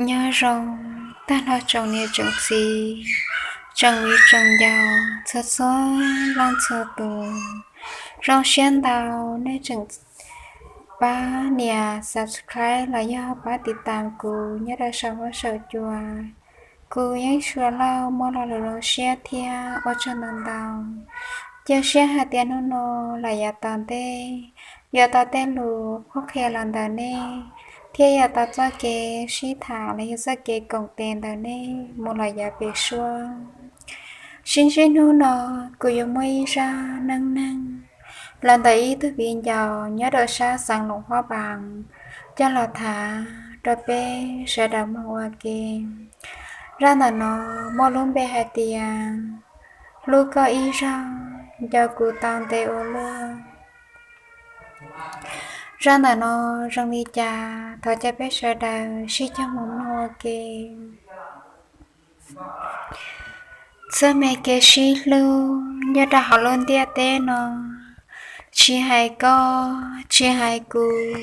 Nyob zoo tag nrho tsoom niam tsoom txiv, tsoom viv tsoom ncaus txhua txhua leej txhua tus. Zoo siab ntau nej tseem pab nias subscribe los yog pab tiv tas kuv nyob rau saum huab saum cua. Kuv Yeeb Suav Lauj muaj lo lus zoo siab thiab ua tsaug ntau ntau. Cia siab hais tias hnub no los yav tom ntej yuav tau tej lus qhuab qhia los ntawm nej, thiab yuav tau txoj kev sib tham los yog txoj kev koom tes ntawm nej mus los yav pem suab. Sib ntsib hnub no kuv yuav muaj ib zaj neej neeg los ntawm ib tug viv ncaus nyob rau sab xeev Luam Phab Npas coj los tham rau peb sawv daws mloog ua ke. Zaj ntawm no muaj lub npe hais tias Hlub Koj Ib Zaug Nco Kuv Tau Ntev Ua Luaj. Zaj ntawm no zoo li cas thov caw peb sawv daws sib cog mus mloog ua ke. Txoj me kev sib hlub nyob rau hauv lub ntiaj teb no, tsis hais koj, tsis hais kuv,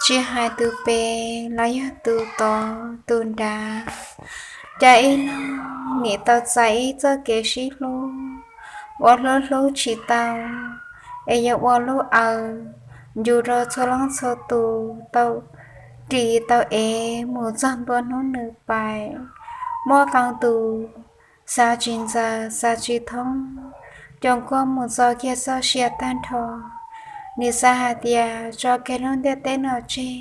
tsis hais tus pem los yog tus tod tus nrad, cas ib leeg nim tau txais ib txoj kev sib hlub uas hlub hlub tsis tau, es yuav ua lub aws ncu rau txhua leej txhua tus tau ris tau ev mus txog ntua hnub nws pais. Muaj qee tus xav tsis ntxaws xav tsis thoob, coom kuaj mus txo kiag txoj sia tag nrho. Nws xav hais tias tso kiag lub ntiaj teb no tseg,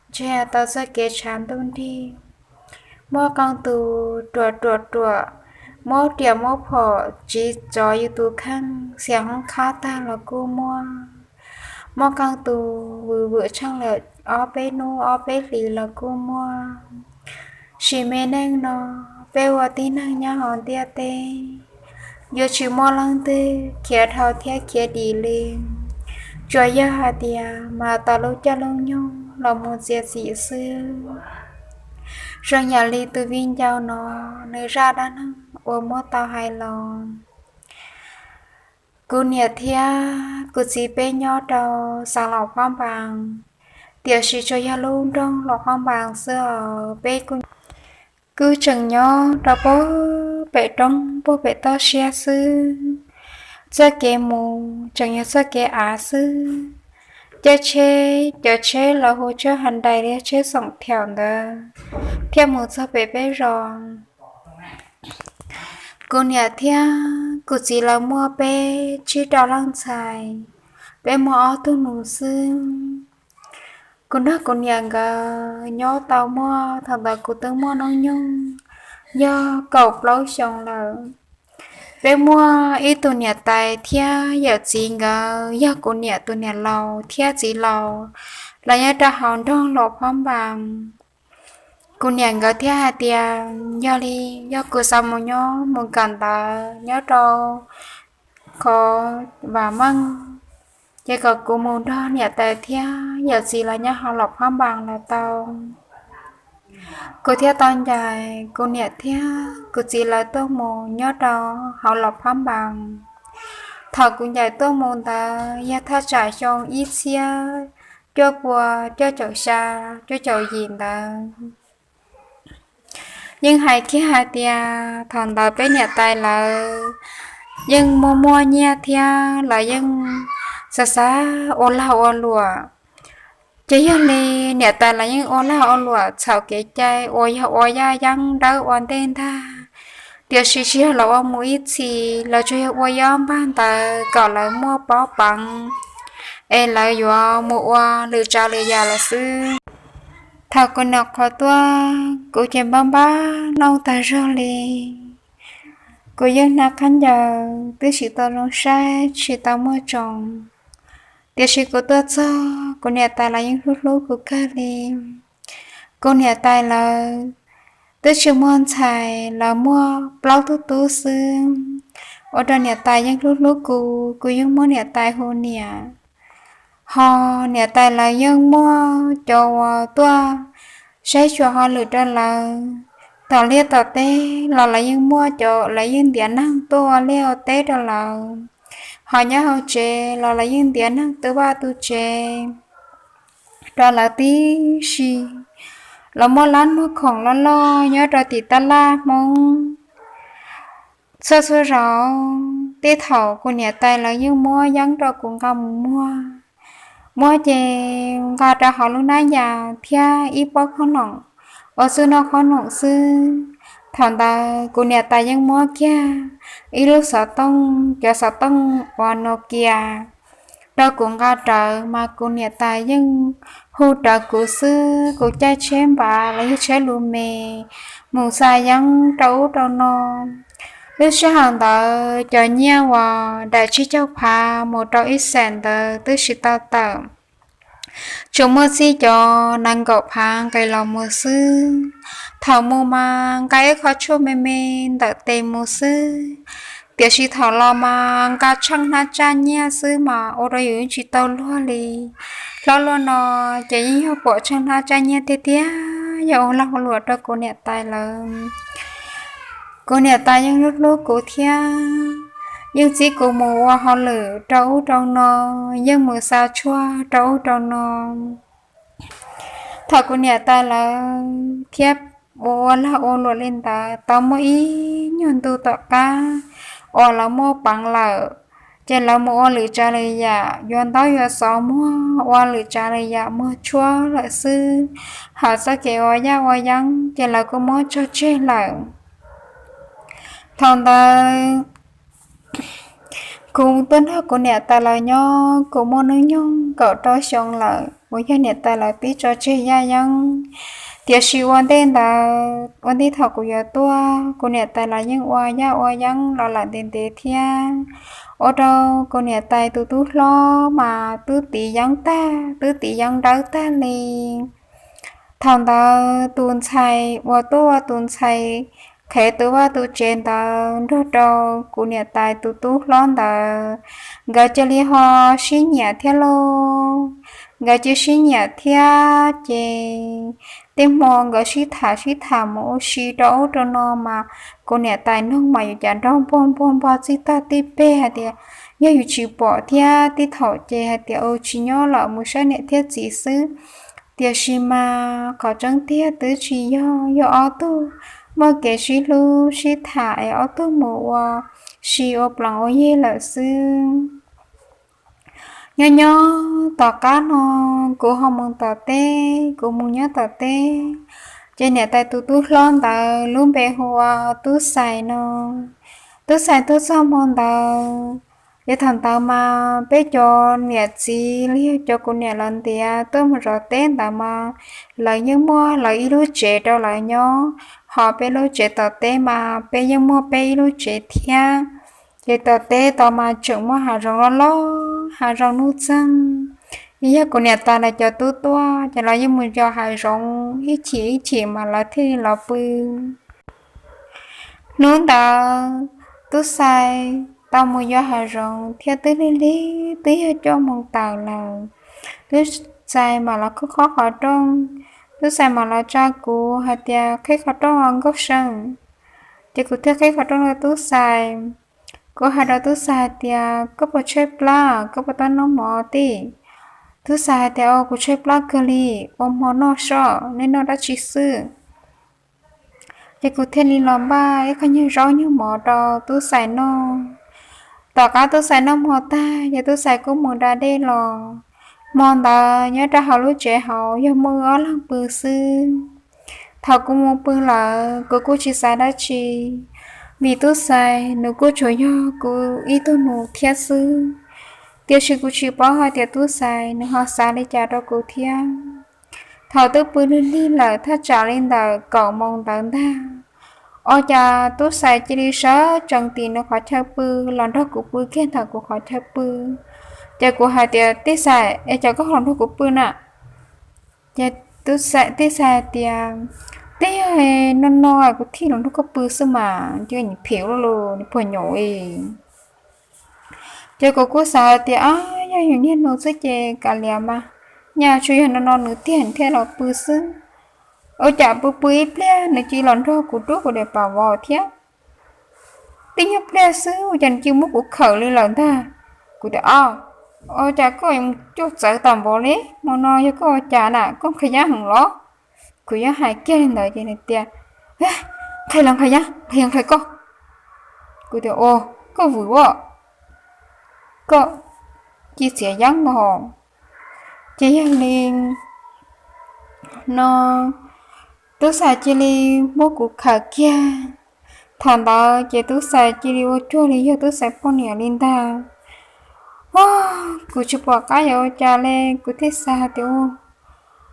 ntshe tau txoj kev tshav ntuj nrig. Muaj qee tus ruam ruam ruam, muab riam muab phom tsiv tsov yus tus kheej xiam hoob qhab tag los kuj muaj. Muaj qee tus vwm vwm tsheej lawm ob peb hnub ob peb hlis los kuj muaj. Sim me neej no peb ua tib neeg nyob hauv ntiaj teb, yuav tsis muaj leej twg khiav dhau thiab khiav dim li. Tsuas yog hais tias mas tos lub caij lub nyoog los mus txiav txim xwb. Zoo yam li tus viv ncaus no nws zaj dab neeg uas muab tau hais los. Kuv niam thiab kuv txiv peb nyob rau xeev Luam Phab Npas, tiam sis tsuas yog lub nroog Luam Phab Npas xwb os. Peb kuj tseem nyob rau puag pem roob puag pem toj siab xwb. Txoj kev mus tseem yog txoj kev av xwb. Caij tsheb, cov tsheb lawv hu tsheb Hyundai li tsheb xoom thiaum ntawd thiaj mus txog pem peb zos. Kuv niam thiab kuv txiv lawv muaj peb tsib rau leej ntxhais, peb muaj ob tug nus xwb. Kuv nrog kuv niam nkawd nyob tau muaj thaum ntawd kuv twb muaj hnub nyoog yog kaum plaub xyoos lawm. Peb muaj ib tug niam tais thiab yawm txiv nkawd yog kuv niam tus niam laus thiab txiv laus, los nyob rau hauv nroog Luam Phab Npas. Kuv niam nkawd thiaj hais tias yog li, yog kuv xav mus nyob mus kawm ntawv nyob rau qhov vam meej, ces kom kuv mus nrog niam tais thiab yawm txiv los nyob hauv Luam Phab Npas los tau. Kuv thiaj tau ncaim kuv niam thiab kuv txiv lawv tuaj mus nyob rau hauv Luam Phab Npas. Thaum kuv ncaim tuaj mus ntawd yog thaj tsam xyoo ib txhiab cuaj pua cuaj caum xya, cuaj caum yim ntawd. Yeej hais kiag hais tias thaum ntawd peb niam tais lawv yeej muaj muaj nyiaj thiab lawv yeej xav xav ua lag ua luam. Ces yog li niam tais lawv yeej ua lag ua luam txhaum kev cai uas yog ua yaj yeeb dawb ua ntej ntag. Tiam sis tsis yog lawv ua mus ib txhis, lawv tsuas yog ua ib ob npag ntawd kom lawv muaj pob peev es lawv yuav mus ua lwm tsav lwm yam lawm xwb. Thaum kuv nyuam qhuav tuaj kuv ces npab npab looj tag zog li. Kuv yeej hnav khaub ncaws twb tsis tau zoo saib tsis tau muaj tsoos, tiam sis kuv tuaj txog kuv niam tais lawv yeej hlub hlub kuv kawg li. Kuv niam tais lawv twb tsis muaj ntxhais, lawv muaj plaub tug tub xwb, ua rau niam tais yeej hlub hlub kuv, kuv yeej muab niam tais hu niam. Ho niam tais lawv yeej muaj cov uas tuaj saib xyuas hauj lwm rau lawv tom liaj tom teb los lawv yeej muaj cov, lawv yeej ntiav neeg tuaj ua liaj ua teb rau lawv. Ho nyob hauv tsev los lawv yeej ntiav neeg tu vaj tu tsev rau lawv tib si. Lawv muaj lab muag khoom loj loj nyob rau tim tab laj Hmoob. Txhua txhua zaus tej thaum kuv niam tais lawv yeej muab yeeb rau kuv nqa mus muag. Muab ces nqa rau hauv lub hnab yas thiab ib pob khob noom, ua xwb noj khob noom xwb. Thaum ntawd kuv niam tais yeej muab kiag ib lub xov tooj, cov xov tooj uas Nokia rau kuv nqa rawv, mas kuv niam tais yeej hu rawv kuv xwb. Kuv caij tsheb npav los yog tsheb lus me mus xa yeeb rau ub rau no. Lub sij hawm ntawd cov nyiaj uas daim tsib caug phav mus rau ib xees ntawd twb tsis tau tawm, tsuas muaj txij cov nees nkaum phav nqis los mus xwb. Thaum mus mas nqa ib qho tshuaj me me ntawm tes mus xwb, tiam sis thaum los mas nqa tsheej hnab tsaj nyiaj xwb mas ua rau yus tsis tau luag li. Hlob luaj no ces yeej yog pom tsheej hnab tsaj nyiaj tiag tiag, yog ua lag ua luam rau kuv niam tais lawv. Kuv niam tais yeej hlub hlub kuv thiab, yeej txib kuv mus ua hauj lwm rau ub rau no, yeej mus xa tshuaj rau ub rau no. Thaum kuv niam tais lawv thiab ua ua lag ua luam li ntawd tau muaj ib nyuag ntu tom qab uas lawv muaj peev lawm, ces lawv mus ua lwm tsav lwm yam, yuav ntaub yuav xov muag, ua lwm tsav lwm yam muag tshuaj lawm xwb, hawm txoj kev ua yaj ua yeeb ces lawv kuj muab tso tseg lawm. Thaum ntawd kuv tuaj nrog kuv niam tais lawv nyob kuv muaj hnub nyoog kaum rau xyoo lawm uas yog niam tais lawv pib tso tseg yaj yeeb. Tiam sis ua ntej ntawd, ua ntej thaum kuv yuav tuaj, kuv niam tais lawv yeej ua yaj ua yeeb los lawm ntev ntev thiab, ua rau kuv niam tais tus tub hlob mas twb tiv yeeb tag, twb tiv yeeb dawb tag li. Thaum ntawd tus ntxhais uas tuaj ua tus ntxhais qhev tus vaj tus tsev ntawd nrog rau kuv niam tais tus tub hlob ntawd, nkawd cia li ho sib nyiam thiab lauj. Nkawd cia sib nyiam thiab ces tej hmo nkawd sib tham sib tham mus ua si rau ub rau no mas kuv niam tais nug mas yus cas nrog npog npog npog txij tag tib peg hais tias yog yus tsis pom thiab tib thaum ces hais tias ua tsis nyob lawm mus saib niam thiab txiv xwb. Tiam sis mas qhov tseeb tiag twb tsis yog, yog ob tug muaj kev sib hlub sib tham es ob tug mus ua si ua plees ua yig lawm xwb. Nyob nyob tom qab no kuv ho mus tom teb, kuv mus nyob tom teb, ces niam tais tus tub hlob ntawd lub npe hu ua Tub Xais no. Tub Xais tuaj txog hmo ntawd, ces thaum ntawd mas peb cov niam txiv los yog cov kuv niam lawv ntiav tuaj mus zov teb ntawd mas lawv yeej muaj lawv ib lub tsev rau lawv nyob, ho peb lub tsev tom teb mas peb yeej muaj peb ib lub tsev thiab. Ces tom teb tod mas tseem muaj hav zoov loj loj, hav zoov nuj txeeg. Yog kuv niam tais lawv cov tub tuaj ces lawv yeej mus yos hav zoov ib chim ib chim mas lawv thiaj li los pw. Hnub ntawd Tub Xais tau mus yos hav zoov thiab twb lig lig twb yog cuaj moos tawm lawm. Tub Xais mam los khob qhov rooj, Tub Xais mam los tsa kuv hais tias qhib qhov rooj os nkauj seej. Ces kuv thiaj qhib qhov rooj rau Tub Xais. Kuv hais rau Tub Xais hais tias koj puas tshaib plab, koj puas tau noj mov tij? Tub Xais hais tias kuv tshaib plab kawg li, ua hmo noj soj, nej noj dab tsi xwb? Ces kuv thiaj li los npaj ib qho nyuag zaub nyuag mov rau Tub Xais noj. Tom qab Tub Xais noj hmo tag ces Tub Xais kuj mus da dej los. Hmo ntawd nyob rau hauv lub tsev hauv yog muaj wb ob leeg pw xwb. Thaum kuv mus pw lawm kuv kuj tsis xav dab tsi, vim Tub Xais nws kuj tsuas yog kuv ib tug nus thiab xwb. Tiam sis kuv tsis paub hais tias Tub Xais nws ho xav li cas rau kuv thiab. Thaum twb pw lig lig lawm thaj tsam li ntawm kaum moos ntawd ntag, ua cas Tub Xais cia li sawv tsees tim nws qhov chaw pw los nrog kuv pw kiag ntawm kuv qhov chaw pw. Ces kuv hais tias, Tub Xais, es cas koj los nrog kuv pw na? Ces Tub Xais hais tias, Twb yog no no kuv thiaj los nrog koj pw xwb mas, cia phim lus nws puag nyuj i. Ces kuv kuj xav hais tias, Ab, yog yus niag nus xwb ces kav liam mas, nyaj tsuas yog no no nws tiag thiaj los pw xwb. Ua cas pw pw ib pliag nws cia li los nrog kuv rub kuv daim pam vov thiab. Tib nyuag pliag xwb ua cas nws cia li muab kuv khawm li lawm ntag. Kuv tias, Ab, ua cas koj mus cuaj txawv tag npaum li, hmo no yog koj ua cas na, koj qhov yab heev los? Kuv yeej hais kiag li ntawd ces nws tias, Qhia los nqhis yeeb, nqhis los nqhis koj. Kuv tias, Koj vwm a, koj cia txiav yeeb ntag. Ces yog li no tub Xais cia li muab kuv khawm kiag. Thaum ntawd ces tub Xais cia li ua cuag li yog tub Xais poj niam li ntag. Kuv tsis pom qab yuav ua cas li, kuv thiaj xav hais tias,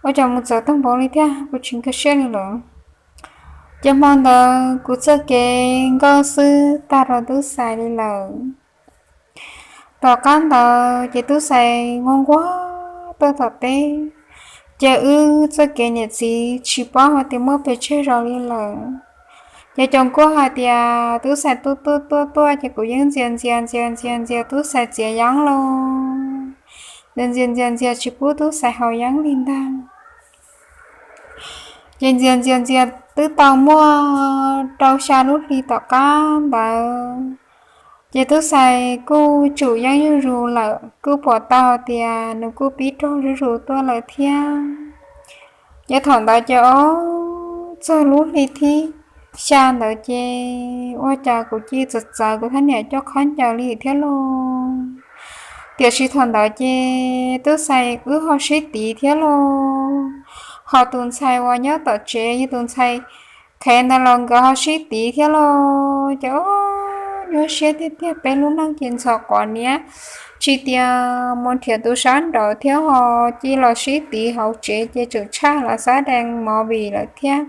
Ua cas mus txawv tag npaum li thiab, kuv tsis nkag siab li lawm. Ces hmo ntawd kuv txoj kev nkauj xwb tag rau tub Xais li lawm. Tom qab ntawd ces tub Xais nquag nquag tuaj tom teb, ces wb txoj kev niam txiv tsis paub hais tias muab pes tsawg zaus li lawm. Ces cov nkauj hais tias tub Xais tuaj tuaj tuaj tuaj ces kuv yeej ntxias ntxias ntxias ntxias ntxias tub Xais txiav yeeb lauj. Ntxias ntxias ntxias ntxias tsis pub tub Xais haus yeeb li ntag. Ces ntxias ntxias ntxias twb tau muaj rau xya lub hli tom qab ntawd, ces tub Xais kuj tsum yeeb zuj zus lawm, kuj pom tau tias nws kuj pib raug zuj zus tuaj lawm thiab. Ces thaum ntawd ces ob txog lub hli thib xya ntawd ces ua cas kuv cia txawv txawv kuv thab niam coj khaub ncaws li thiab lauj. Tiam sis thaum ntawd ces tub Xais wb ho sib tiv thiab lauj. Ho tus ntxhais uas nyob tom tsev yog tus ntxhais qhev ntawd los nkawd ho sib tiv thiab lauj. Ces nyuaj siab tiag tiag, peb lub neej ces ntxhov qov niab, tsis tias mus nrhiav tus sab nraud thiab ho cia los sib tiv hauv tsev ces tseem tshaj los xab dees movie lawm thiab.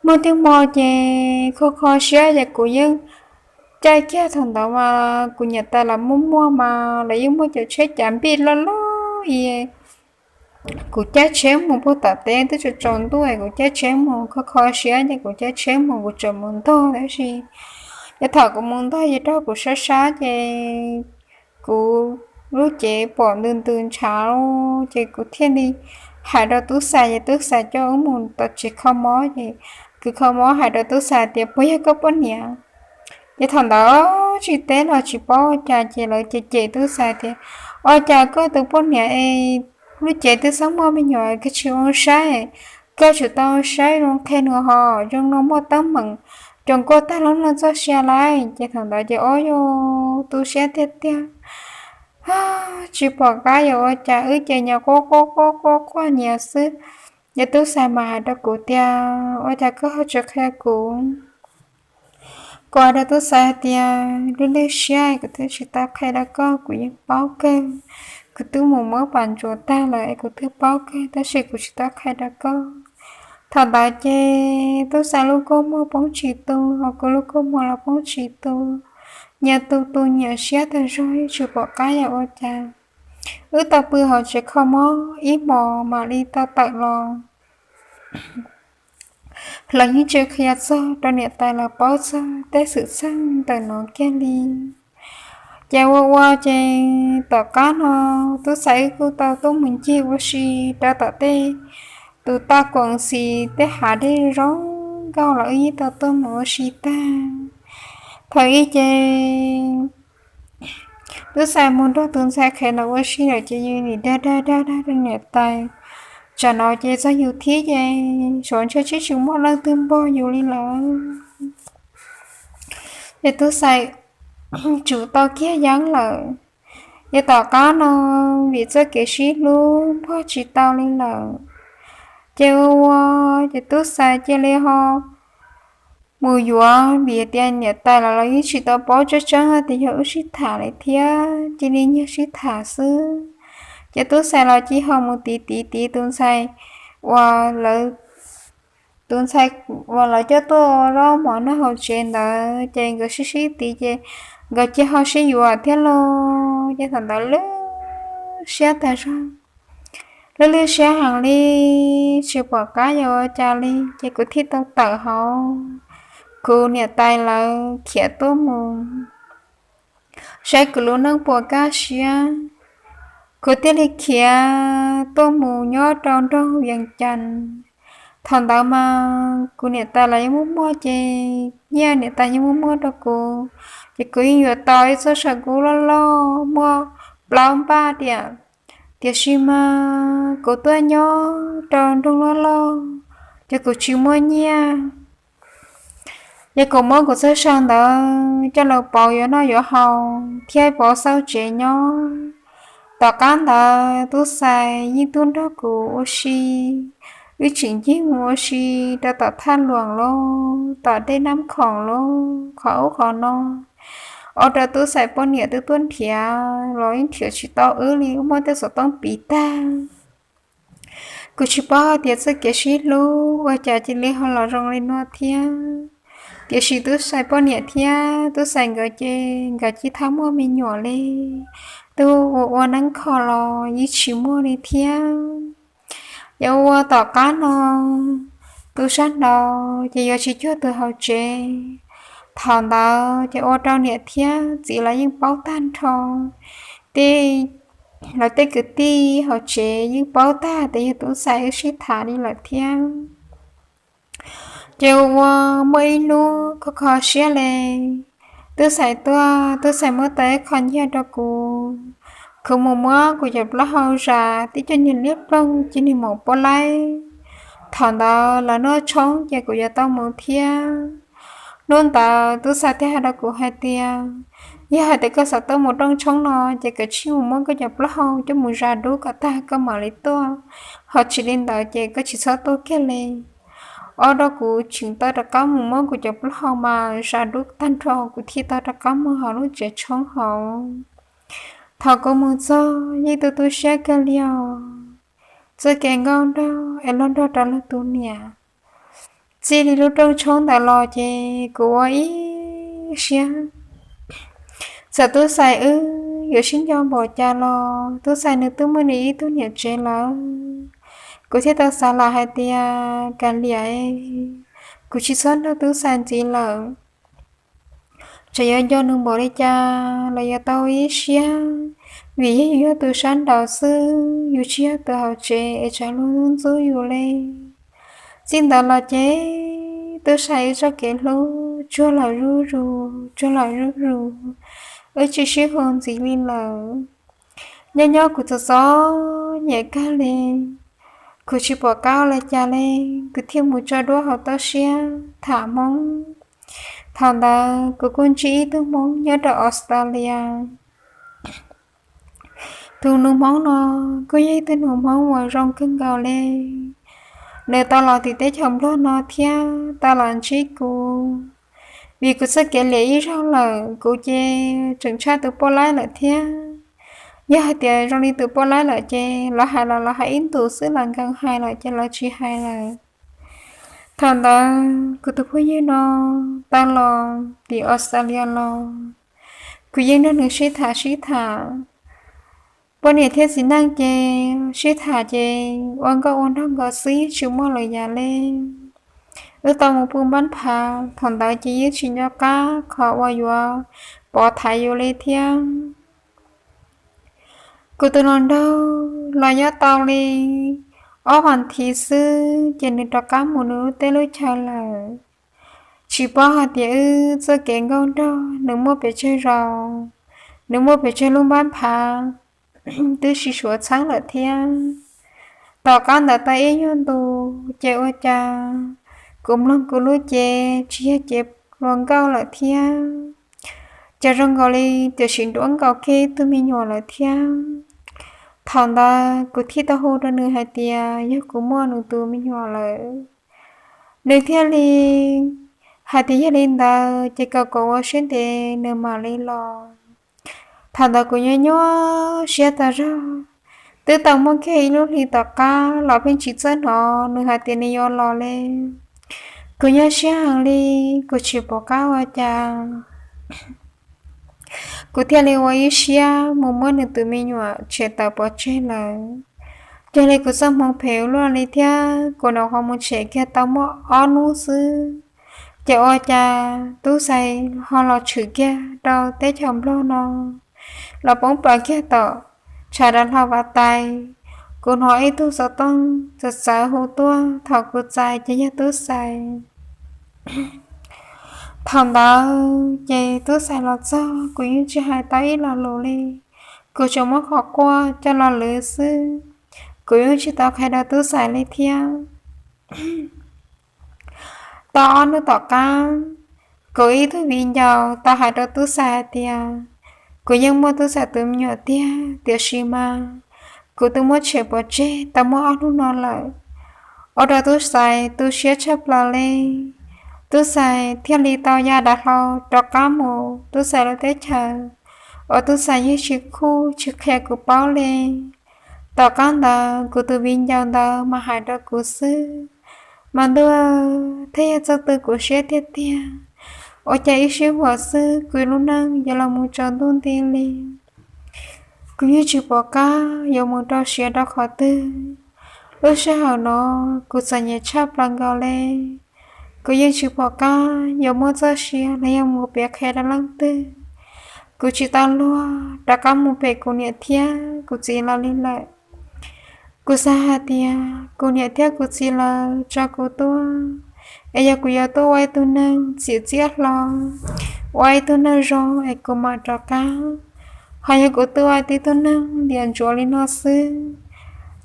Muaj tej hmo ces kho kho siab ces kuv yeej caij kiag, thaum ntawd mas kuv niam tais los muaj muaj mas lawv yeej muaj cov tsheb cav npij loj loj i. Kuv caij tsheb mus puag tom teb twb tsaus tsaus ntuj, kuv caij tsheb mus kho kho siab ces kuv caij tsheb mus kuv tseem mus ntog tab sis, ces thaum kuv mus ntog ces raug kuv sab sab ces kuv lub cev pom ntws ntws ntshav, ces kuv thiaj li hais rau tub Xais ces tub Xais coj wb mus tom tsev kho mob ces kuv kho mob hais rau tub Xais tias puas yog koj poj niam. Ces thaum ntawd tsis teb los tsis paub ua cas ces lawv cem cem tub Xais tias ua cas koj tus poj niam es lub cev twb xab muaj me nyuam koj tsis ua saib, koj tsum tau saib zoo qhia nws ho zoo no muaj teeb meem, cov nkauj tag lub neej txoj sia lawm. Ces thaum ntawd ces ob yus tu siab tiag tiag, tsis pom qab yuav ua cas wb ces nyias quaj quaj quaj quaj quaj nyias xwb. Ces tub Xais mas hais rau kuv tias ua cas koj ho tsis qhia kuv? Kuv hais rau tub Xais hais tias lub lub siab kuv twb tsis tau qhia rau koj, kuv yeej paub kawg, kuv twb mus muab pas ntsuas tag lawm es kuv twb paub kawg tab sis kuv tsis tau qhia rau koj. Thaum ntawd ces tub Xais lub kua muag poob tsis tu, ho kuv lub kua muag los poob tsis tu, nyias tu tu nyias siab tag zog tsis pom qab yuav ua cas. Wb tau pw hauv tsev kho mob ib hmos mam li tau tawm los. Los yeej tsis qhia txog rau niam tais lawv paub txog tej xwm txheej ntawm no kiag li. Ces ua ua ces tom qab no tub Xais wb kuj tau tuaj mus ncig ua si rau tom tej tus toj koom xis tej hav dej zoo nkauj los wb yeej tau tuaj mus ua si tag. Thaum ub ces tub Xais mus nrog tus ntxhais qhev ntawd ua si lawm ces yus nim dag dag dag dag rau niam tais, tsam no ces txog yus thiab ces suav ntshe tsis tsis muaj leej twg npog yus li lawm. Ces tub Xais tsum tau kiag yeeb lawm. Ces tom qab no vim txoj kev sib hlub npog tsis tau li lawm, ces ua ua ces tub Xais cia li ho mus yuav, vim tias niam tais los los yeej tsis tau paub tseeb tseeb tias yog wb sib tham li thiab, cia li nyiag sib tham xwb. Ces tub Xais los cia ho mus tiv tiv tiv tus ntxhais uas lawv, tus ntxhais uas lawv coj tuaj zaub mov noj hauv tsev ntawd ces nkawd sib sib tiv ces nkawd cia ho sib yuav thiab lauj. Ces thaum ntawd lwj siab tag zog, lwj lwj siab heev li, tsis pom qab yuav ua cas li ces kuv thiaj tau tawm hauv kuv niam tais lawv khiav tuaj mus saib kuv lub neej puas kaj siab. Kuv thiaj li khiav tuaj mus nyob rau nroog Vias Cas. Thaum ntawd mas kuv niam tais los yeej muaj muaj ces nyiaj niam tais yeej muaj muaj rau kuv, ces kuv yeej yuav tau ib txoj saw kub loj loj muaj plaub npaj tiam. Tiam sis mas kuv tuaj nyob rau nroog loj loj, ces kuv tsis muaj nyiaj. Ces kuv muab kuv txoj saw ntawd coj los pauv yuav noj yuav haus thiab pauv xauj tsev nyob. Tom qab ntawd tub xais yeej tuaj nrog kuv ua si, wb tseem ncig mus ua si rau tom thaj luam los, tom dej Nab Khoom los, qhov ub qhov no. Ua rau tub xais poj niam twb tuaj nrhiav los yeej nrhiav tsis tau wb li, wb muab tej xov tooj piv tag. Kuv tsis paub hais tias txoj kev sib hlub ua cas cia li ho los zoo li no thiab. Tiam sis tub xais poj niam thiab tub xais nkawd ces nkawd cia li muaj me nyuam li. Twb ua ua neeb kho los yeej tsis muaj li thiab. Yog ua tom qab no, tus sab nraud ces yuav tsis cuag tus hauv tsev. Thaum ntawd ces ua rau niam thiab txiv lawv yeej paub tag nrho. Tej, lawv tej kwv tij hauv tsev yeej paub tag tias yog tub xais wb sib tham li lawm thiab. Ces ua muaj ib hnub kho kho siab li, tub xais tuaj, tub xais muab tau ib qho nyiaj rau kuv. Kuv mus muab kuv cov plaub hau zas tib co niag liab ploog cia li mus pub laib. Thaum ntawd lawv noj tshoob ces kuv yuav tau mus thiab. Hnub ntawd tub xais thiaj hais rau kuv hais tias, yog hais tias koj xav tuaj mus rooj tshoob no ces koj cia li mus muab koj cov plaub hau coj mus zas dub kom tag koj mam li tuaj, ho tsis li ntawd ces koj tsis txhob tuaj kiag li. Ua rau kuv tseem tau rov qab mus muab kuv cov plaub hau mas zas dub tag nrho kuv thiaj tau rov qab mus hauv lub tsev tshoob hauv. Thaum kuv mus txog yeej tu tu siab kawg li os. Txoj kev nkauj nraug es luag nrog rau luag tus niam txij li lub rooj tshoob ntawd los ces kuv ua ib siab, txawm tub xais wb yuav sib nco npaum cas los tub xais nws twb muaj nws ib tug niam tsev lawm. Kuv thiaj tau xav lawm hais tias kav liam, kuv tsis txhob nrog tub xais ntxiv lawm. Txawm yuav nco nws npaum li cas los yuav tau ib siab, vim yog yus yog tus sab nraud xwb, yus tsis yog tus hauv tsev es tsam luag ntxub yus li. Txij ntawd los ces tub xais wb txoj kev hlub tsuag los zuj zus, tsuag los zuj zus, wb tsis sib hu ntxiv li lawm. Nyob nyob kuv txom txom nyem kawg li, kuv tsis pom qab ua li cas li, kuv thiaj mus tso duab hauv toj siab tham Hmoob. Thaum ntawd kuv kuj ntsib ib tug Hmoob nyob rau Australia. Tus nus Hmoob no kuj yog ib tug nus Hmoob uas zoo kawg nkaus li. Nws tau los tim teb chaws Nplog no thiab tau los ntsib kuv, vim kuv txoj kev liam ib zaug lawm kuv ces tseem tshaj tus poj laib lawm thiab. Yog hais tias zoo li tus poj laib lawm ces lawv hais los lawv hais ib ntus xwb, lawv nkees hais lawm ces lawv tsis hais lawm. Thaum ntawd kuv tus phooj ywg no tau los tim Australia los, kuv yeej nrog nws sib tham sib tham, poj niam thiab txiv neej ces sib tham ces ua nkauj ua nraug nkaus xwb, yeej tsis muaj lwm yam li. Wb tau mus pw npab phav, thaum ntawd ces yeej tsis nco qab qhov uas yuav pov thaiv yus li thiab. Kuv tus hluas nraug los nyob tau li ob vas thiv xwb ces nws rov qab mus nws lub teb lub chaw lawm. Tsis paub hais tias wb txoj kev nkauj nraug nws muaj pes tsawg zaus, nws muaj pes tsawg lub npab phav, twb sib suav txheeb lawm thiab. Tom qab ntawd tau ib nyuag ntu ces ua cas kuv mloog kuv lub cev tsis yog cev hluas nkauj lawm thiab, cas zoo nkaus li tiam sis nruab nkaus kiag ib tug me nyuam lawm thiab. Thaum ntawd kuv thiaj tau hu rau nws hais tias yog kuv muaj nws tus me nyuam lawm. Nws thiaj li hais tias yog li ntawd ces kom kuv ua siab ntev nws mam li los. Thaum ntawd kuv nyuaj nyuaj siab tas zog, twb tau muaj kiag ib lub hli tom qab los pheej tsis txawj hnov nws hais tias nws yuav los li. Kuv nyuaj siab heev li, kuv tsis pom qab ua cas. Kuv thiaj li ua ib siab mus muab nws tus me nyuam tshem tawm pov tseg lawm. Yog li kuv txoj hmoov phem ua luaj li thiab, kuv nyuam qhuav mus tshem kiag tau muaj ob hnub xwb, ces ua cas tub xais ho los tshwm kiag rau teb chaws Nplog no, los poob plaws kiag tom tshav dav hlau Vaj Tais. Kuv hnov ib tug xov tooj txawv txawv hu tuaj, thaum kuv txais ces yog tub xais. Thaum ntawd ces tub xais los txog kuv yeej tsis hais tau ib lo lus li, kuv tsuas muab qhov quaj coj los lwv xwb, kuv yeej tsis tau qhia rau tub xais li thiab. Tau ob hnub tom qab, kuv ib tug viv ncaus tau hais rau tub xais hais tias, kuv yeej muaj tub xais tus me nyuam tiag, tiam sis mas kuv twb muab tshem pov tseg tau muaj ob hnub no lawm. Ua rau tub xais tu siab tshaj plaws li. Tub xais thiaj li tau ya dav hlau rov qab mus tub xais lub teb chaws, uas tub xais yeej tsis khuj tsis qhia kuv paub li. Tom qab ntawd kuv tus viv ncaus ntawd mas hais rau kuv xwb, mas ntuj, thiab yog txoj twg kuv siab tiag tiag, ua cas ib sij huam xwb kuv lub neej yuav los mus tsaus ntuj nti li. Kuv yeej tsis pom qab yuav mus rau siav rau qhov twg. Lub sij hawm no kuv txom nyem tshaj plaws nkaus li. Kuv yeej tsis pom qab yuav muab txoj sia los yog mus piav qhia rau leej twg. Kuv tsis tau luag rov qab mus pem kuv niam thiab kuv txiv lawv li lawm. Kuv xav hais tias kuv niam thiab kuv txiv lawv tso kuv tuaj, es yog kuv yuav tuaj ua ib tug neeg txiav txiaj hlo, ua ib tug neeg zoo es kuv mam rov qab. Ho yog kuv tuaj ua tib tug neeg liam ntsuav li no xwb,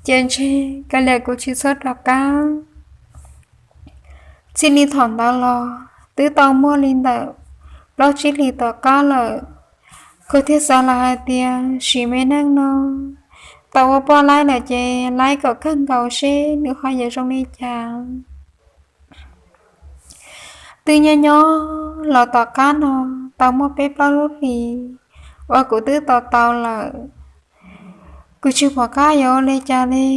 ces ntshe kav liam kuv tsis txhob rov qab. Txij li thaum ntawd los twb tau muaj li ntawm plaub tsib hlis tom qab lawm. Kuv thiaj xav los hais tias sim me neej no tau ua poj laib lawm ces laib kom kawg nkaus seb nws ho yuav zoo li cas. Twb nyob nyob los tom qab no tau muaj peb plaub lub hlis uas kuv twb tau tau lawm. Kuv tsis pom qab yuav ua li cas li,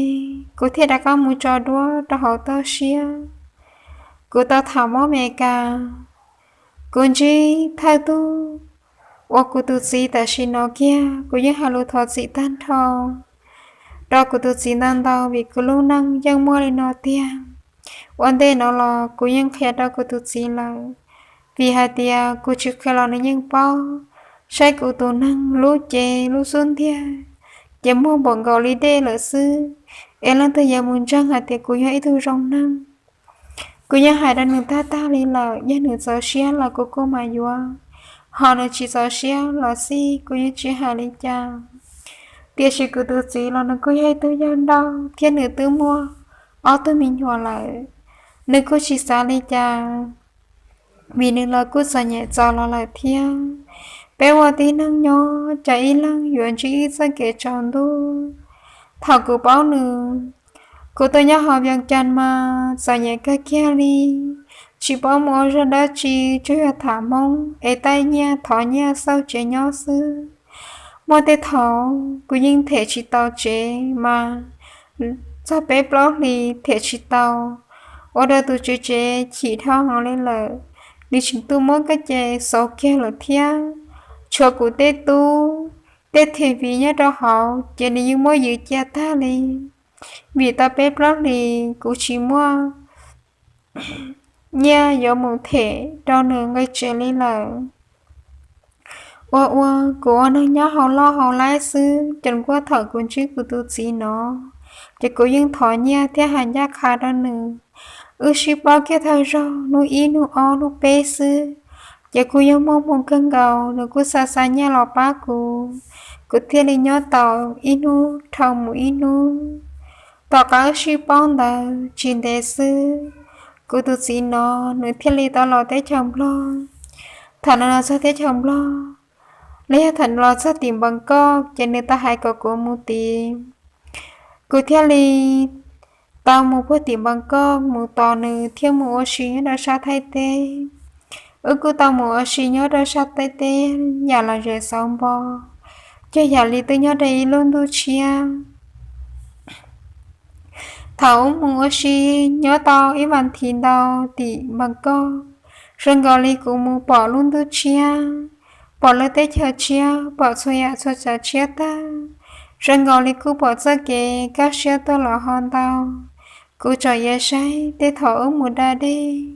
kuv thiaj rov qab mus tso duab rau hauv toj siab. Kuv tau tham mob Amelikas, kuv ntsib thawj tug uas kuv tus txiv tam sim no kiag, kuv yeej hais lus thov txim tag nrho rau kuv tus txiv ntau ntau vim kuv lub neej yeej muaj li no tiag. Ua ntej no los kuv yeej qhia rau kuv tus txiv lawm, vim hais tias kuv tsis qhia los nws yeej paub. Saib kuv tus neeg lub cev lub xub ntiag ces muag npaum nkaus li dej lawm xwb, es leej twg yuav mus ntseeg hais tias kuv yog ib tug zoo neeg. Kuv yeej hais rau nws tag tag li lawm, yog nws txaus siab los kuv kuj mam yuav, ho nws tsis txaus siab los xij kuv yeej tsis hais li cas. Tiam sis kuv tus txiv los nws kuj yog ib tug yawg nrauj thiab nws twb muaj ob tug me nyuam lawm, nws kuj tsis xav li cas, vim nws los kuj txom nyem txaus los lawm thiab. Peb ua tib neeg nyob cas ib leeg yuav ntsib ib txoj kev tsaus ntuj. Thaum kuv paub nws, kuv tuaj nyob hauv Vias Cas mas txom nyem kawg kiag li, tsis paub mus ua zog dab tsi, tsuas yog tham Hmoob es taij nyiaj thov nyiaj xauj tsev nyob xwb. Muaj tej thaum kuv yeej them tsis tau tsev mas txog peb plaub hlis them tsis tau, ua rau tus tswv tsev chim dhau heev li lawm, nws tseem tuaj muab koj ces xauv kiag lawm thiab. Tshuav kuv tej tub tej thim viv nyob rau hauv ces nws yeej muab ywj cia tag li, vim tau peb plaub hlis kuv tsis muaj nyiaj yuav mus them rau nws nqe tsev li lawm. Ua ua kuv ua neeg nyob hauv loj hauv laib xwb, ces nkuaj thaum kuv ntsib kuv tus txiv no, ces kuv yeej thov nyiaj thiab hais ncaj qha rau nws. Wb sib paub kiag tag zog hnub ib hnub ob hnub peb xwb, ces kuj yog muaj hmoo kawg nkaus, nws kuj xa xa nyiaj los pab kuv, kuv thiaj li nyob tau ib hnub dhau mus ib hnub. Tom qab wb sib paub ntawd tsis ntev xwb, kuv tus txiv no nws thiaj li tau los teb chaws Nplog. Thaum nws los txog teb chaws Nplog, los yog thaum nws los txog tim Npas Nkoj ces nws tau hais kom kuv mus tim. Kuv thiaj li tau mus puag tim Npas Nkoj mus tos nws thiab mus ua si nyob rau sab Thaib teb. Wb kuj tau mus ua si nyob rau sab Thaib teb yam lom zem xauv npo, cog yam li twb nyob rau ib lub ntuj tshiab. Thaum wb mus ua si nyob tau ib vas thiv ntau tim Npas Nkoj, zoo nkaus li kuv mus pom lub ntuj tshiab, pom lub teb chaws tshiab, pom txhua yam txhua tsav tshiab tag, zoo nkaus li kuj pom txoj kev kaj siab tuaj los ho ntau. Kuv tsom iav saib tej thaum wb mus da dej,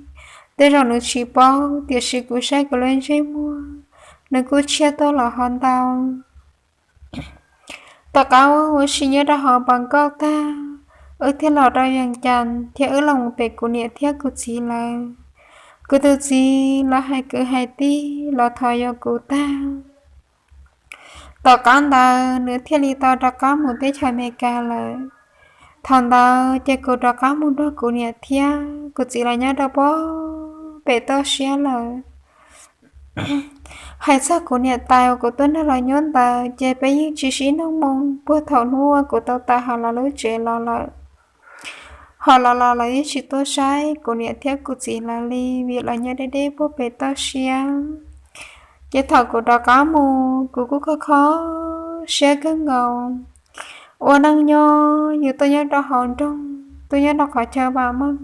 tej zaum nws tsis paub, tiam sis kuv saib kuv lub ntsej muag, nws kuj tshiab tuaj los ho ntau. Tom qab wb ua si nyob rau hauv Npas Nkoj tag, wb thiaj los rau Vias Cas thiab wb los mus pem kuv niam thiab kuv txiv lawv. Kuv tus txiv los hais kwv hais tij los thov yuav kuv tag. Tom qab ntawd nws thiaj li tau rov qab mus teb chaws Amelikas lawm. Thaum ntawd ces kuv rov qab mus nrog kuv niam thiab kuv txiv los nyob rau pem pem toj siab lawm. Hais txog kuv niam tais uas kuv tuaj nrog los nyob ntawd ces peb yeej tsis sib noog moo puag thaum hnub uas kuv tau tawm hauv lawv lub tsev los lawm. Ho los los lawv yeej tsis tuaj saib kuv niam thiab kuv txiv lawv li, vim lawv nyob deb deb puag pem toj siab. Ces thaum kuv rov qab mus kuv kuj kho kho siab kawg nkaus. Ua neej nyob yus tuaj nyob rau hauv nroog, tuaj nyob rau qhov chaw vam meej,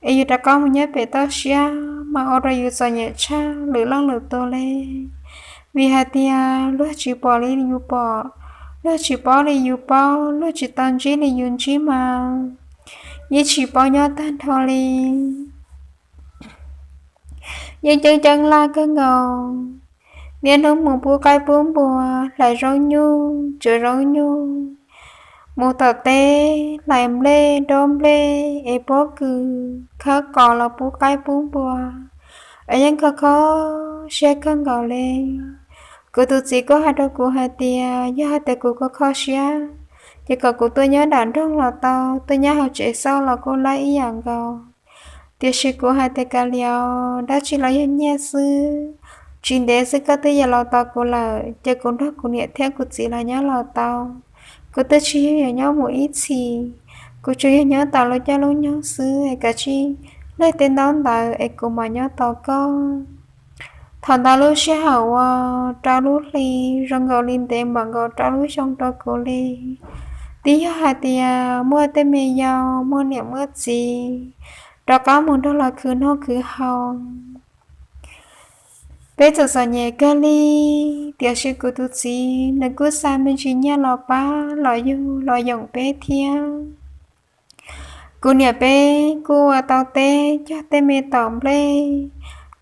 es yus rov qab mus nyob pem toj siab mas ua rau yus txom nyem tshaj lwm leej lwm tus li. Vim hais tias luag tsis pom li yus pom, luag tsis paub li yus paub, luag tsis tau ntsib li yus ntsib mas yeej tsis paub nyob tag nrho li. Yeej ceeb ceeb laj kawg nkaus. Niaj hnub mus pub qaib pub npua, hlais zaub nyuj, tsuav zaub nyuj, mus tom teb hlais nplej dob nplej es pob kws khawb qos los pub qaib pub npua, es yeej kho kho siab kawg nkaus li. Kuv tus txiv kuj hais rau kuv hais tias yog hais tias kuv kho kho siab ces kom kuv tuaj nyob nram nroog los tau, tuaj nyob hauv tsev xauj los kuj laib ib yam nkaus. Tiam sis kuv hais tias kav liam, dab tsi los yog nyiaj xwb, tsis ntev xwb koj twb yuav los tos kuv lawm ces kuv nrog kuv niam thiab kuv txiv los nyob los tau. Kuv twb tsis yog yuav nyob mus ib txhis, kuv tsuas yog nyob tos lub caij lub nyoog xwb es kav tsij leg tej ntaub ntawv es kuv mam nyob tos koj. Thaum ntawd lub sij hawm uas rau lub hli zoo nkaus li ntev npaum nkaus rau lub xyoo rau kuv li. Twb yog hais tias muaj tej me yau muaj niam muaj txiv rov qab mus nrog los khwv noj khwv haus, peb txom txom nyem kawg li. Tiam sis kuv tus txiv nws kuj xa me ntsis nyiaj los pab los yug los yoom peb thiab. Kuv niam peb kuj ua tau teb cog tej me tom nplej,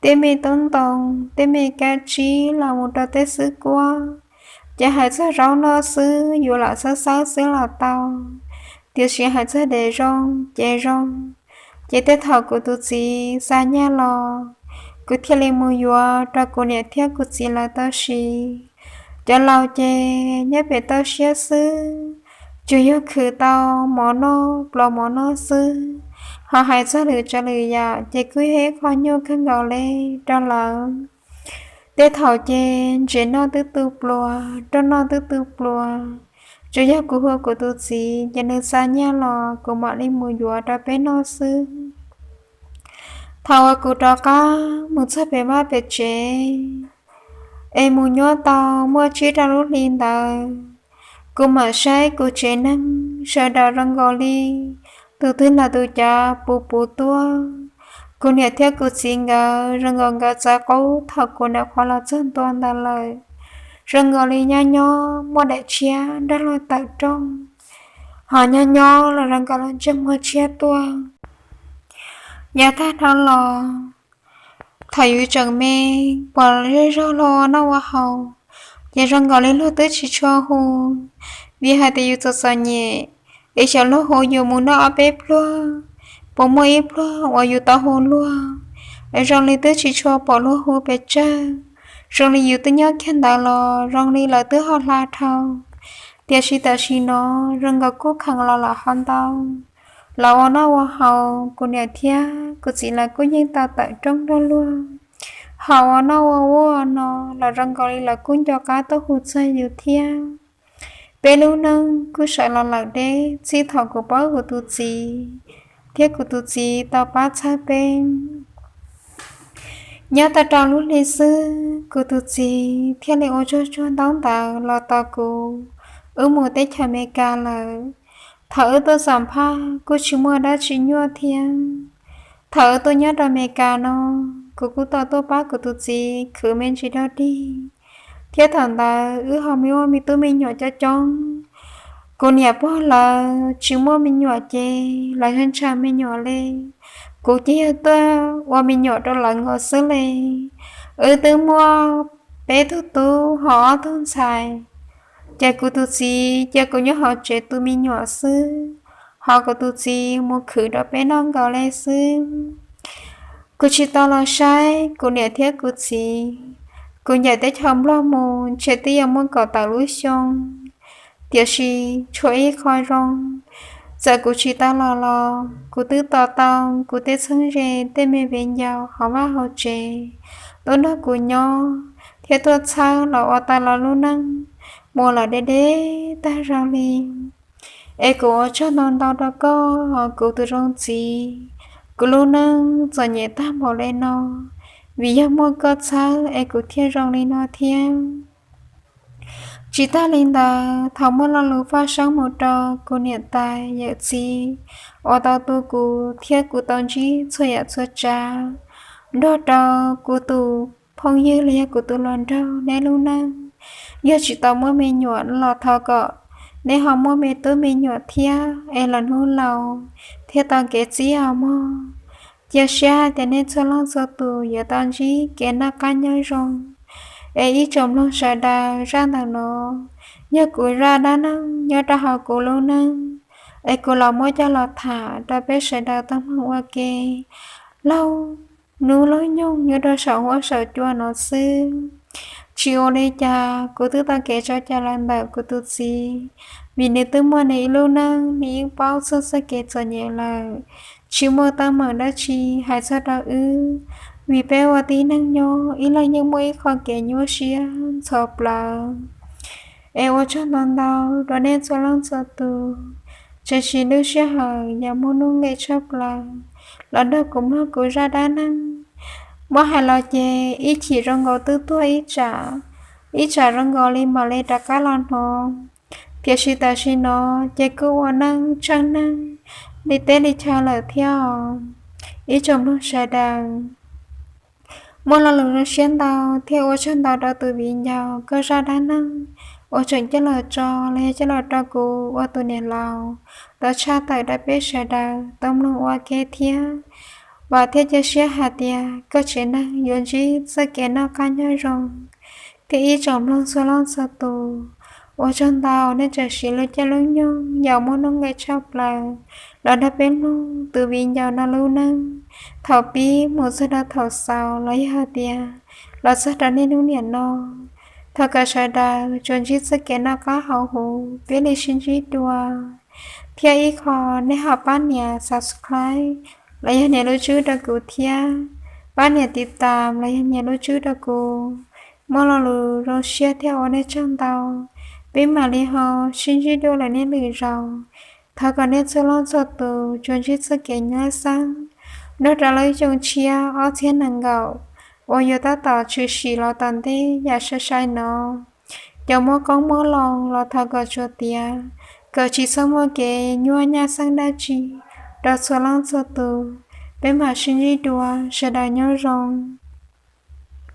tej me tub ntoo, tej me kab tsib los mus rau tej xwb kuab. Ces hais txog zaub noj xwb yus lam xawb xawb xwb los tau, tiam sis hais txog dev zoo ces zoo. Ces tej thaum kuv tus txiv xa nyiaj los, kuv thiaj li mus yuav rau kuv niam thiab kuv txiv lawv tau siv. Cov laus ces nyob pem toj siab xwb, tsuas yog khwv tau mov noj, pluas mov noj xwb. Ho hais txog lwm tsav lwm yam ces kuj yog ib qho nyuaj kawg nkaus li rau lawv. Tej thaum ces ntses noj twb tu pluas, roj noj twb tu pluas. Tsuas yog kuv hu kuv tus txiv ces nws xa nyiaj los kuv mam li mus yuav rau peb noj xwb. Thaum uas kuv rov qab mus txog pem vaj pem tsev, es mus nyob tau muaj tsib rau lub hli ntawd, kuv mam saib kuv tsev neeg sawv daws zoo nkaus li tus twg los tus cav puv puv tuaj. Kuv niam thiab kuv txiv nkawd zoo nkaus nkawd txawv qub thaum kuv nyuam qhuav los txog ntua ntawd lawm. Zoo nkaus li nyob nyob muaj daim tshiab nrog luag tawm rooj, ho nyob nyob los zoo nkaus luag ntsej muag tshiab tuaj. Yav tag dhau los, thaum yus tseem me, pom zej zog luag ua noj ua haus, ces zoo nkaus li luag twb tsis tshua hu, vim hais tias yus txom txom nyem, es xyov luag hu yus mus noj ob peb pluag, puas muaj ib pluag uas yus tau hu luag. Es zoo li twb tsis tshua pom luag hu pes tsawg, zoo li yus twb nyob kiag ntawd los zoo li lawv twb ho hla dhau. Tiam sis tam sim no zoo nkaus kuj kheev los lawm ho ntau. Lawv ua noj ua haus, kuv niam thiab kuv txiv lawv kuj yeej tau tawm rooj nrog luag. Ho ua noj ua ua no los zoo nkaus li lawv kuj nco qab tuaj hu txog yus thiab. Peb lub neej kuj sawv los lawm deb txij thaum kuv paub kuv tus txiv, thiab kuv tus txiv tau pab txhawb peb. Nyob tau rau lub hli xwb, kuv tus txiv thiaj li ua tsuag tsuag ntaub ntawv los tos kuv, wb mus teb chaws Amelikas lawm. Thaum wb tuaj xam phaj kuj tsis muaj dab tsi nyuaj thiab. Thaum wb tuaj nyob rau Amelikas no, kuv kuj tau tuaj pab kuv tus txiv khwv me ntsis dog dig, thiab thaum ntawd wb ho muaj me tub me nyuam coob coob. Kuv niam pog lawv tsis muaj me nyuam ces lawv ntshaw me nyuam li. Kuv ces yog tuaj ua me nyuam rau lawv nkaus xwb li. Wb twb muaj peb tug tub ho ob tug ntxhais, ces kuv tus txiv cia kuv nyob hauv tsev tu me nyuam xwb, ho kuv tus txiv mus khwv rau peb noj nkaus li xwb. Kuv tsis tau los saib kuv niam thiab kuv txiv. Kuv ncaim teb chaws Nplog mus ntshe twb yuav muaj kaum tawm lub xyoo, tiam sis tshuav ib qho zoo, Txawm kuv tsis tau los los kuv twb tos tau kuv tej txheeb ze, tej me viv ncaus hauv vaj hauv tsev tuaj nrog kuv nyob thiab tuaj txhawb los ua tau los lub neej mus lawm deb deb tag zog li. Es kuv ua tsaug ntau ntau rau koj, kuv tus zoo txiv. Kuv lub neej txom nyem tag npaum li no, vim yog muaj koj txhawb es kuv thiaj zoo li no thiab. Tsis tag li ntawd, thaum muaj lo lus faj seeb mus rau kuv niam tais yawm txiv uas tau tu kuv thiab kuv tau ntsib txhua yam txhua tsav, nrog rau kuv tus phooj ywg los yog kuv tus hluas nraug neb lub neej, yog tsis tau muaj me nyuam los thov kom neb ho muaj me tub me nyuam thiab es los hnub laus thiaj tau kev txib os mog. Cia siab hais tias nej txhua leej txhua tus yuav tau ntsib kev noj qab nyob zoo. Es ib tsoom mloog sawv daws, zaj ntawm no yog kuv zaj dab neeg nyob rau hauv kuv lub neej, es kuv los muab coj los tham rau peb sawv daws tau mloog ua ke laug hnub laug nyoog nyob rau saum huab saum cua no xwb. Tsis ua li cas kuv twb tau kev tso cai los ntawm kuv tus txiv, vim nws twb muaj nws ib lub neej, nws yeej paub txog txoj kev txom nyem lawm. Tsis muaj teeb meem dab tsi hais txog rau wb, vim peb ua tib neeg nyob ib leeg yeej muaj ib qho kev nyuaj siab ntxhov plawv. Es ua tsaug ntau ntau rau nej txhua leej txhua tus, tseem tsis lub sij hawm yog muaj nuj nqis tshaj plaws los nrog kuv mloog kuv zaj dab neeg. Muab hais los ces ib chim zoo nkaus twb tuag ib tsam, ib tsam zoo nkaus li mam li rov qab los hnov. Tiam sis tam sim no ces kuj ua neej tsheej neeg li teb li chaw lawm thiab os. Ib tsoom mloog sawv daws, muaj lo lus zoo siab ntau thiab ua tsaug ntau rau tus viv ncaus koj zaj dab neeg uas tseem coj los tso los yog coj los rau kuv ua tus niam laus tau tshaj tawm rau peb sawv daws tau mloog ua ke thiab. Vam thiab cia siab hais tias koj tsev neeg yuav ntsib txoj kev noj qab nyob zoo. Thiab ib tsoom mloog txhua leej txhua tus, ua tsaug ntau nej tseem siv lub caij lub nyoog yam muaj nuj nqis tshaj plaws los nrog peb mloog tus viv ncaus no lub neej thaum pib mus txog rau thaum xaus los yog hais tias los txog rau niaj hnub niam no. Thov kom sawv daws tsuas ntsib txoj kev noj qab haus huv, peb li sib ntsib dua. Thiab ib qho, nej ho pab nias subscribe los yog nias lub tswb rau kuv thiab, pab nias tiv tam los yog nias lub tswb rau kuv. Muaj lo lus zoo siab thiab ua nej tsaug ntau, peb mam li ho sib ntsib dua lawm niaj lwm zaus. Thov kom nej txhua leej txhua tus tsuas ntsib txoj kev nyob xeeb nrog rau lub xyoo tshiab ob txhiab nees nkaum uas yuav tab tom tshwm sim los tom ntej yam sai sai no. Cov muaj qoob muaj loo los thov kom tsuas tiav, kom tsis txhob muaj kev nyuaj nyaj xeeb dab tsi rau txhua leej txhua tus. Peb mam sib ntsib dua, sawv daws nyob zoo.